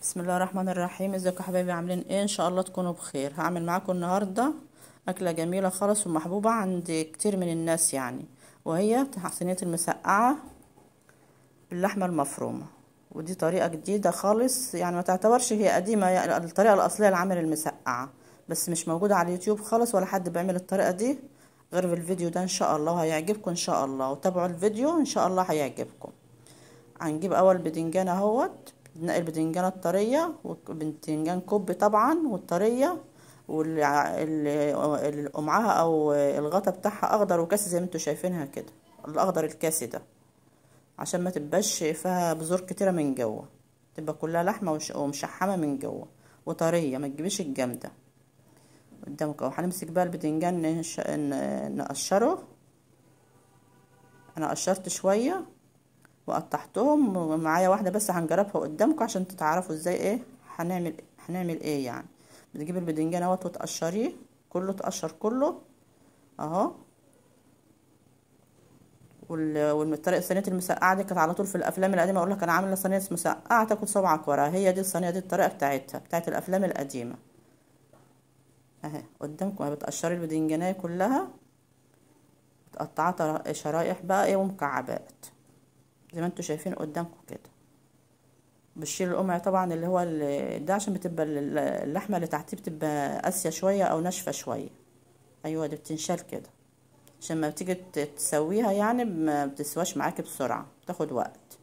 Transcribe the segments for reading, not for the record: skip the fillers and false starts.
بسم الله الرحمن الرحيم. ازيكم يا حبايبي، عاملين ايه؟ ان شاء الله تكونوا بخير. هعمل معاكم النهارده اكله جميلة خالص ومحبوبه عند كتير من الناس يعني، وهي صينية المسقعه باللحمه المفرومه. ودي طريقه جديدة خالص، يعني ما تعتبرش هي قديمة، يعني الطريقة الاصلية لعمل المسقعه، بس مش موجودة على اليوتيوب خالص ولا حد بيعمل الطريقة دي غير في الفيديو ده. ان شاء الله هيعجبكم ان شاء الله، وتابعوا الفيديو ان شاء الله هيعجبكم. هنجيب اول بدنجان اهوت، بنقي البدنجانه الطريه وبدنجان كوب طبعا، والطريه واللي قمعها او الغطا بتاعها اخضر وكاسي زي ما انتوا شايفينها كده، الاخضر الكاسي ده، عشان ما تبقاش فيها بذور كتيرة من جوه، تبقى كلها لحمه ومشحمه من جوه وطريه، ما تجيبيش الجامدة قدامك اهو. هنمسك بقى البدنجان نقشره. انا قشرت شوية وقطعتهم، معايا واحدة بس هنجربها قدامكم عشان تتعرفوا ازاي ايه هنعمل ايه يعني. بتجيب البدنجان اهوت وتقشريه كله، تقشر كله اهو. والطريقة صينية المسقعه دي كانت على طول في الافلام القديمة، اقول لك انا عامله صينية مسقعه تاكل صبعك وراها. هي دي الصينية دي الطريقة بتاعتها بتاعت الافلام القديمة اهي قدامكم. بتقشري البدنجانيه كلها، تقطعها شرايح بقى ايه ومكعبات زي ما انتوا شايفين قدامكم كده. بشيل القمع طبعا اللي هو ده عشان بتبقى اللحمة اللي تحتيه بتبقى قاسية شوية او ناشفة شوية. ايوه دي بتنشال كده عشان ما بتيجي تسويها يعني ما بتسواش معاكي بسرعة، بتاخد وقت.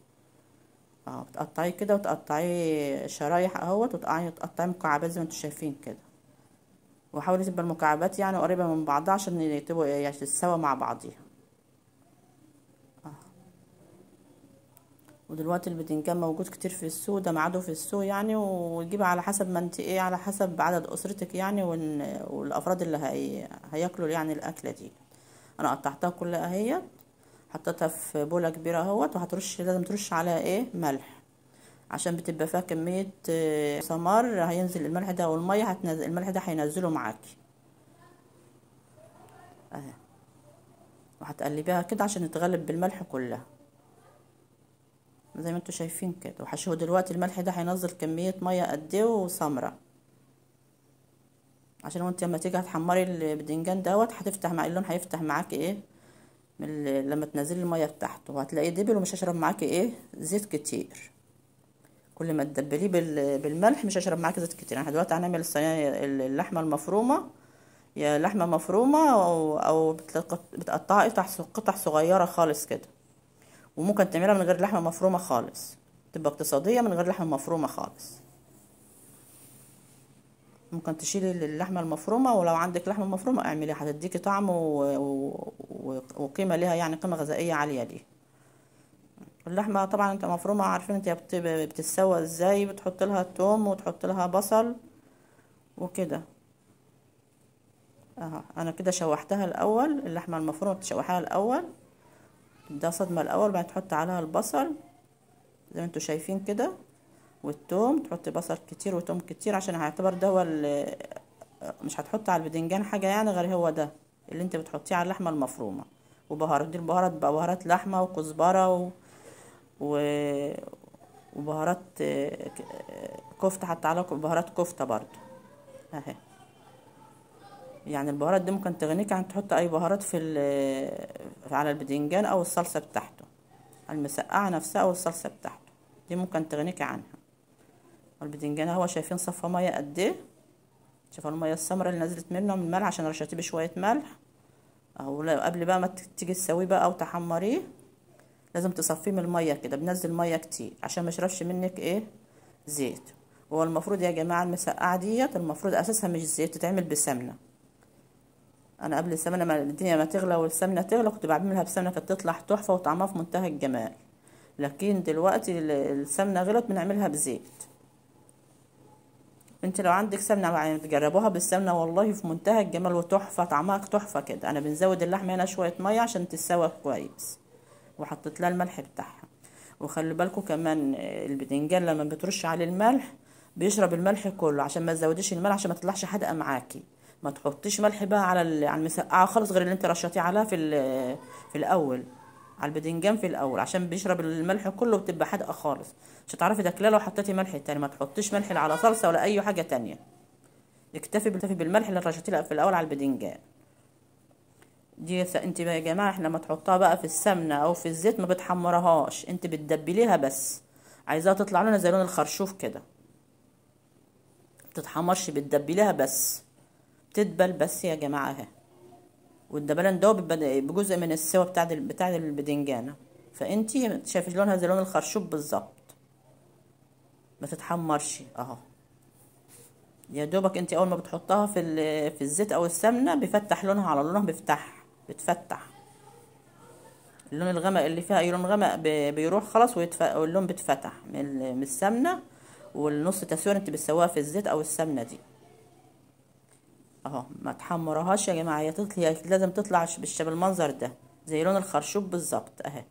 بتقطعيه كده وتقطعيه شرايح اهوت، وتقطعيه مكعبات زي ما انتوا شايفين كده. وحاولي تبقى المكعبات يعني قريبه من بعضها عشان تبقوا يعني تتساوى مع بعضيها. ودلوقتي البدنجان موجود كتير في السوق، ده ميعاده في السوق يعني، وتجيبها على حسب ما انت ايه، على حسب عدد اسرتك يعني والافراد اللي هياكلوا يعني الاكلة دي. انا قطعتها كلها اهيت، حطيتها في بوله كبيرة اهوت، وهترش، لازم ترش عليها ايه ملح عشان بتبقى فيها كمية سمار، هينزل الملح ده والمية هتنزل، الملح ده هينزله معاكي اهي. وهتقلبيها كده عشان تتغلب بالملح كلها زي ما انتوا شايفين كده. وهشوفوا دلوقتي الملح ده هينزل كمية مية قد ايه وسمره، عشان وانت لما تيجي هتحمري البدنجان دوت هتفتح مع اللون، هيفتح معاكي ايه من لما تنزلي المية بتاعته، وهتلاقيه دبل ومش هيشرب معاكي ايه زيت كتير. كل ما تدبليه بالملح مش هيشرب معاكي زيت كتير. احنا دلوقتي هنعمل الصينية اللحمة المفرومه، يا لحمه مفرومه او بتقطعها قطع صغيرة خالص كده، وممكن تعملها من غير لحمه مفرومه خالص، تبقى اقتصادية من غير لحمه مفرومه خالص. ممكن تشيلي اللحمة المفرومه، ولو عندك لحمه مفرومه اعمليها، هتديكي طعم وقيمه ليها يعني قيمة غذائية عالية ليها. اللحمة طبعا انت مفرومه عارفين انت بتتسوى ازاي، بتحط لها توم وتحط لها بصل وكده اهو. انا كده شوحتها الاول، اللحمة المفرومه بتشوحها الاول، ده صدمة الاول، بعد تحط عليها البصل زي ما انتوا شايفين كده والثوم. تحط بصل كتير وثوم كتير عشان هيعتبر ده هو مش هتحط على البدنجان حاجة يعني غير هو ده اللي انت بتحطيه على اللحمة المفرومه. وبهارات، دي البهارات بقى بهارات لحمه وكزبره وبهارات كفته، حتى على بهارات كفته برضو اهي. يعني البهارات دي ممكن تغنيك عن تحط اي بهارات في على البدنجان او الصلصه بتاعته، المسقعه نفسها او الصلصه بتاعته دي ممكن تغنيك عنها. البدنجان اهو شايفين صفى مية قد ايه، شايفين المية السمراء اللي نزلت منه من الملح عشان رشيتيه بشوية ملح اهو. قبل بقى ما تيجي تسويه بقى او تحمريه لازم تصفية من المية كده، بنزل مية كتير عشان ما يشربش منك ايه زيت. هو المفروض يا جماعة المسقعه ديت المفروض اساسها مش زيت، تتعمل بسمنه. انا قبل السمنة ما الدنيا ما تغلى والسمنه تغلى كنت بعملها بسمنه، كانت تطلع تحفة وطعمها في منتهى الجمال. لكن دلوقتي السمنة غلط بنعملها بزيت. انت لو عندك سمنه يعني تجربوها بالسمنه والله في منتهى الجمال وتحفه، طعمها تحفة كده. انا بنزود اللحمة هنا شوية مية عشان تتسوى كويس، وحطيت لها الملح بتاعها. وخلي بالكم كمان البدنجان لما بترش عليه الملح بيشرب الملح كله، عشان ما تزوديش الملح عشان ما تطلعش حادقه معاكي. ما تحطيش ملح بقى على المسقعه خالص غير اللي انت رشيتيه عليها في الاول، على البدنجان في الاول عشان بيشرب الملح كله وبتبقى حادقه خالص، مش هتعرفي تاكلها لو حطيتي ملح تاني. ما تحطيش ملح لا على صلصه ولا اي حاجة تانية، اكتفي بالملح اللي رشيتيه في الاول على البدنجان. دي انت يا جماعة احنا لما تحطها بقى في السمنة او في الزيت ما بتحمرهاش، انت بتدبليها بس، عايزاها تطلع لنا زي لون الخرشوف كده، بتتحمرش، بتدبليها بس، بتدبل بس يا جماعة اهي. والدبلان ده بيبقى بجزء من السوا بتاع البدنجانه، فانتي شايفه لونها زي لون الخرشوف بالظبط، ما تتحمرش اهو. يا دوبك انت اول ما بتحطها في الزيت او السمنة بيفتح لونها على لونها، بتفتح اللون الغامق اللي فيها، اي لون غامق بيروح خلاص واللون بيتفتح من السمنة والنص تسويه انت بتسويها في الزيت او السمنة دي اهو. ما تحمرهاش يا جماعة، هي لازم تطلع بالمنظر ده زي لون الخرشوف بالظبط اهي.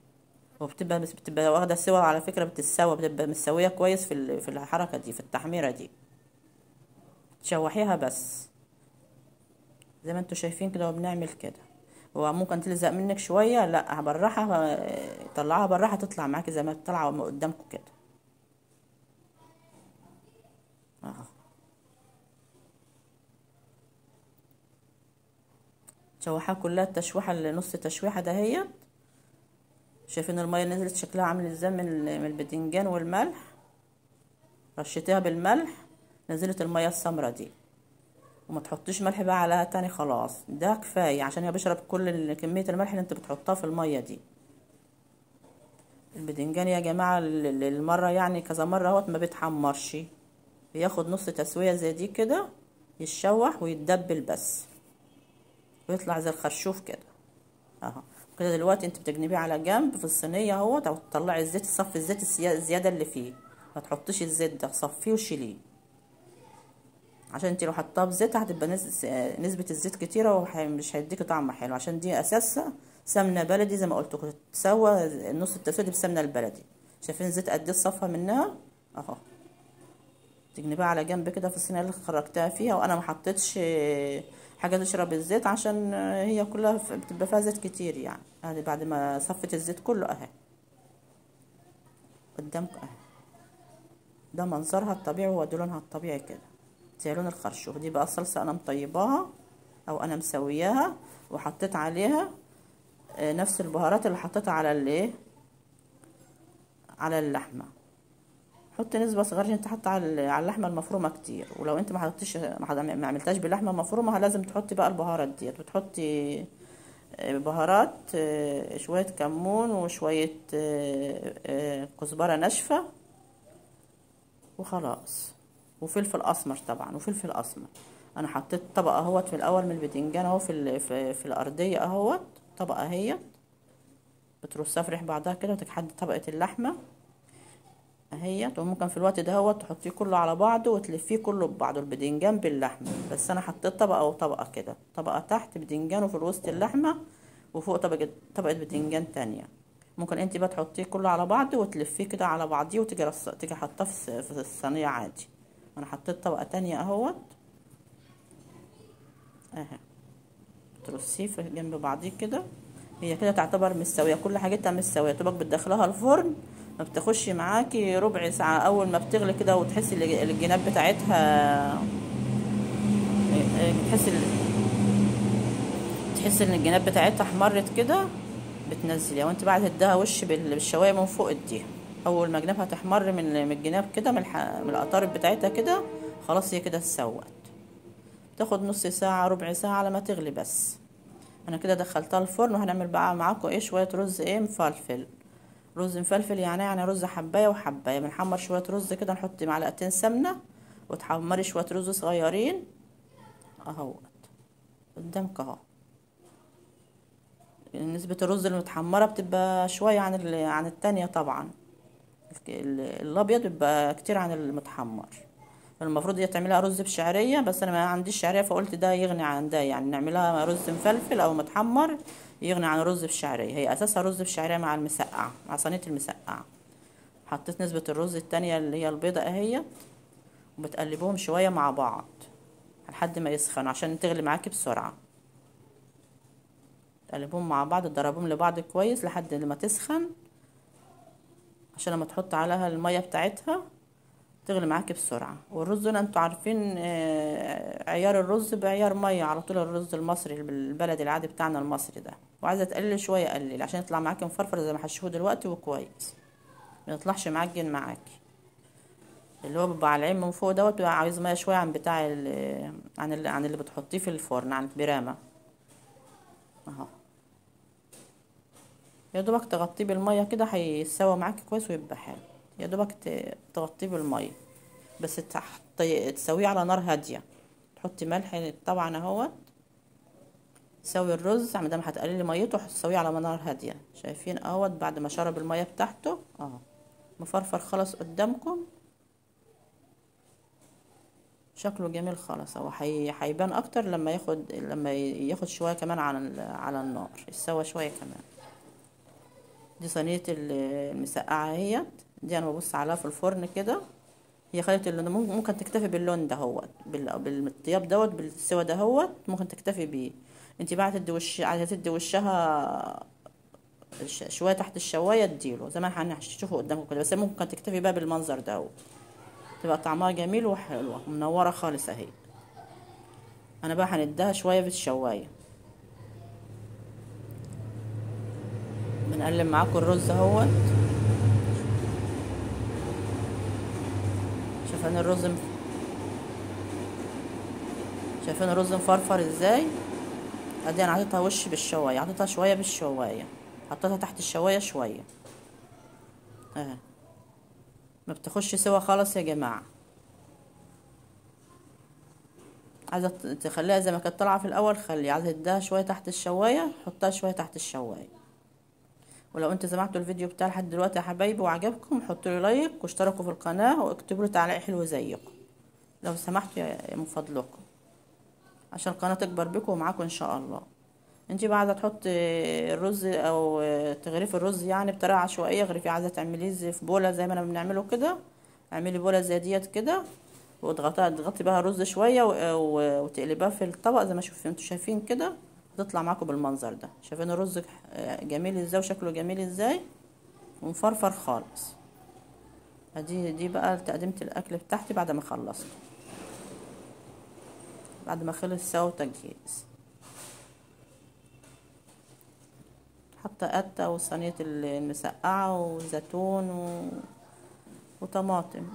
وبتبقى بتبقى واخده سوا على فكرة، بتتسوى، بتبقى مستوية كويس في الحركة دي، في التحميره دي. تشوحيها بس زي ما انتوا شايفين كده، وبنعمل كده. وممكن تلزق منك شوية، لا بالراحة طلعها بالراحة، تطلع معاكي زي ما طالعه قدامكم كده اهو. تشوحها كلها التشويحه اللي نص تشويحه دهيت. شايفين المية نزلت شكلها عامل ازاي من البدنجان والملح، رشيتيها بالملح نزلت المية السمرة دي. وما تحطيش ملح بقى عليها تاني خلاص، ده كفاية عشان هي بيشرب كل كمية الملح اللي انت بتحطها في المية دي. البدنجان يا جماعة المرة يعني كذا مرة اهوت ما بيتحمرش، بياخد نص تسويه زي دي كده، يتشوح ويتدبل بس ويطلع زي الخرشوف كده اهو. كده دلوقتي انت بتجنبيه على جنب في الصينية اهوت، او تطلعي الزيت، صفي الزيت الزيادة اللي فيه، ما تحطيش الزيت ده، صفيه وشيليه، عشان انت لو حطاه بزيت هتبقى نسبه الزيت كتيرة ومش هيديكي طعم حلو، عشان دي اساسها سمنه بلدي زي ما قلت لكم، تسوى نص التسوية دي بالسمنه البلدي. شايفين الزيت قد ايه صفى منها اهو. تجنبيها على جنب كده في الصينية اللي خرجتها فيها، وانا ما حطيتش حاجة تشرب الزيت عشان هي كلها بتبقى فيها زيت كتير يعني. ادي بعد ما صفت الزيت كله اهي قدامكم اهي، ده منظرها الطبيعي وهو ده لونها الطبيعي كده زي لون الخرشوف. دي بقى الصلصه انا مطيباها او انا مسوياها، وحطيت عليها نفس البهارات اللي حطيتها على الايه على اللحمة. حط نسبه صغيرة، انت حاطه على اللحمة المفرومه كتير، ولو انت ما حطيتش ما عملتهاش باللحمه المفرومه لازم تحطي بقى البهارات ديت، وتحطي بهارات شوية كمون وشوية كزبره ناشفة وخلاص، وفلفل اسمر طبعا، وفلفل اسمر. انا حطيت طبقه اهوت في الاول من البتنجان اهو في الارضية اهوت، طبقه اهيت بترصها في ريح بعضها كده، وتحدي طبقه اللحمة اهيت. وممكن في الوقت ده هو تحطيه كله على بعضه وتلفيه كله ببعضه البدنجان باللحمه، بس انا حطيت طبقه وطبقه كده، طبقه تحت بدنجان وفي الوسط اللحمة، وفوق طبقه بدنجان تانية. ممكن انت بقى تحطيه كله على بعضه وتلفيه كده على بعضيه، وتيجي تيجي حاطاه في الصينية عادي. انا حطيت طبقه تانية اهوت اهي، ترصيه في جنب بعضيه كده. هي كده تعتبر مستوية، كل حاجتها مستوية. طبق بتدخلها الفرن ما بتاخدش معاكي ربع ساعة، اول ما بتغلي كده وتحسي الجناب بتاعتها، تحسي ان الجناب بتاعتها احمرت كده بتنزليها، وانت بعد تديها وش بالشوايه من فوق اديها. اول ما جنابها تحمر من الجناب كده، من القطارب بتاعتها كده، خلاص هي كده اتسوت. تاخد نص ساعة ربع ساعة على ما تغلي بس. انا كده دخلتها الفرن، وهنعمل بقى معاكم ايه شوية رز ايه مفلفل. رز مفلفل يعني رز حبايه وحبايه. بنحمر شوية رز كده، نحط معلقتين سمنه وتحمري شوية رز صغيرين اهوت قدامك اهو. نسبه الرز المتحمره بتبقى شوية عن التانية طبعا، الابيض بيبقى كتير عن المتحمر. المفروض هي تعملها رز بشعريه، بس انا ما عنديش شعرية فقلت ده يغني عن ده، يعني نعملها رز مفلفل او متحمر يغني عن رز بشعريه. هي اساسها رز بشعريه مع المسقعه، مع صينية المسقعه. حطيت نسبه الرز التانية اللي هي البيضة اهي، وبتقلبوهم شوية مع بعض لحد ما يسخنوا عشان تغلي معاكي بسرعة. تقلبهم مع بعض، تضربهم لبعض كويس لحد لما تسخن، عشان لما تحط عليها المية بتاعتها تغلي معاكي بسرعة. والرز هنا انتوا عارفين عيار الرز بعيار مية على طول، الرز المصري البلدي العادي بتاعنا المصري ده. وعايزه تقلل شوية قلل عشان يطلع معاكي مفرفر زي ما هتشوفوا دلوقتي وكويس، ما يطلعش معجن معاكي. اللي هو بيبقى على العين من فوق دوت بيبقى عايز مية شوية عن بتاع عن اللي بتحطيه في الفرن عن البرامه اهو. يا دوبك تغطيه بالمية كده هيتسوى معاكي كويس ويبقى حلو. يا دوبك تغطيه بالمية بس، تسويه على نار هادية، تحطي ملح طبعا اهوت. سوي الرز ما دام هتقللي ميته هتسويه على نار هادية. شايفين اهوت بعد ما شرب المية بتاعته اهو مفرفر خلاص قدامكم، شكله جميل خالص اهو. هيبان اكتر لما ياخد شوية كمان على النار، يتسوى شوية كمان. دي صينية المسقعه اهيت، دي انا ببص عليها في الفرن كده، هي خلت اللون، ممكن تكتفي باللون ده اهوت، بالطياب دوت، بالسوا ده اهوت، ممكن تكتفي بيه. انت بقى عايزه تدي وشها شوية تحت الشوايه اديله زي ما هنشوفه قدامكم كده، بس ممكن تكتفي بقى بالمنظر ده اهو، تبقى طعمها جميل وحلوه ومنوره خالص اهي. انا بقى هنديها شوية في الشوايه. بنقلب معاكم الرز اهوت. شايفين الرز شايفين الرز مفرفر ازاي؟ ادي انا عطيتها وش بالشوايه، عطيتها شوية بالشوايه، حطيتها تحت الشوايه شوية اهي، ما بتاخدش سوا خالص يا جماعة. عايزه تخليها زي ما كانت طالعه في الاول خلي، عايزه تديها شوية تحت الشوايه حطها شوية تحت الشوايه. ولو انتوا سمعتوا الفيديو بتاع لحد دلوقتي يا حبايبي وعجبكم حطوا لي لايك واشتركوا في القناة واكتبوا لي تعليق حلو زيكم لو سمحتوا يا من فضلكم، عشان القناة تكبر بكم ومعاكم ان شاء الله. انتي بقى عايزه تحطي الرز او تغرفي الرز يعني بطريقة عشوائية، غرفي. عايزه تعمليه في بوله زي ما انا بنعمله كده، اعملي بوله زي ديت كده واضغطيها، اضغطي بها الرز شوية وتقلبيها في الطبق زي ما انتوا شايفين كده، هتطلع معاكم بالمنظر ده. شايفين الرز جميل ازاي وشكله جميل ازاي ومفرفر خالص. ادي بقى تقديمه الاكل بتاعتي بعد ما خلصت، بعد ما خلص سوا تجهيز. حاطه قته وصينيه المسقعه وزيتون وطماطم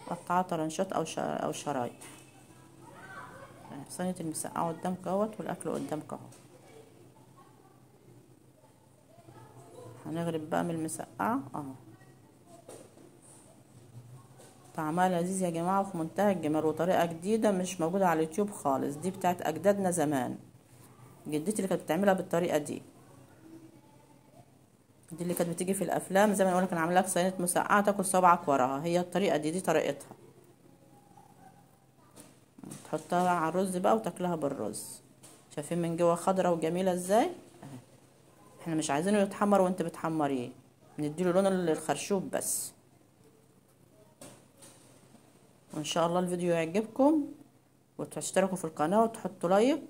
قطعها طرنشات او شرايح. صينية المسقعه قدامك اهوت والاكل قدامك اهو. هنغرب بقى من المسقعه اهو، طعمها لذيذ يا جماعة وفي منتهى الجمال، وطريقه جديدة مش موجودة على اليوتيوب خالص، دي بتاعت اجدادنا زمان، جدتي اللي كانت بتعملها بالطريقة دي، دي اللي كانت بتيجي في الافلام زي ما اقول لك انا عامله لك صينية مسقعه تاكل صبعك وراها، هي الطريقة دي طريقتها. تحطها على الرز بقى وتاكلها بالرز. شايفين من جوه خضرة وجميلة ازاي اهي. احنا مش عايزينه يتحمر وانت بتحمريه، نديله لون الخرشوف بس. وان شاء الله الفيديو يعجبكم وتشتركوا في القناة وتحطوا لايك،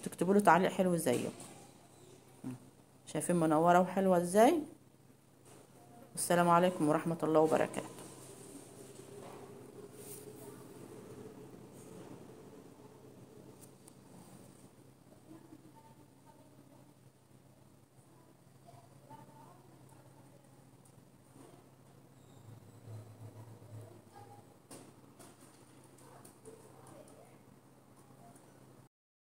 تكتبوا له تعليق حلو زيكم. شايفين منورة وحلوه ازاي. والسلام عليكم ورحمة الله وبركاته.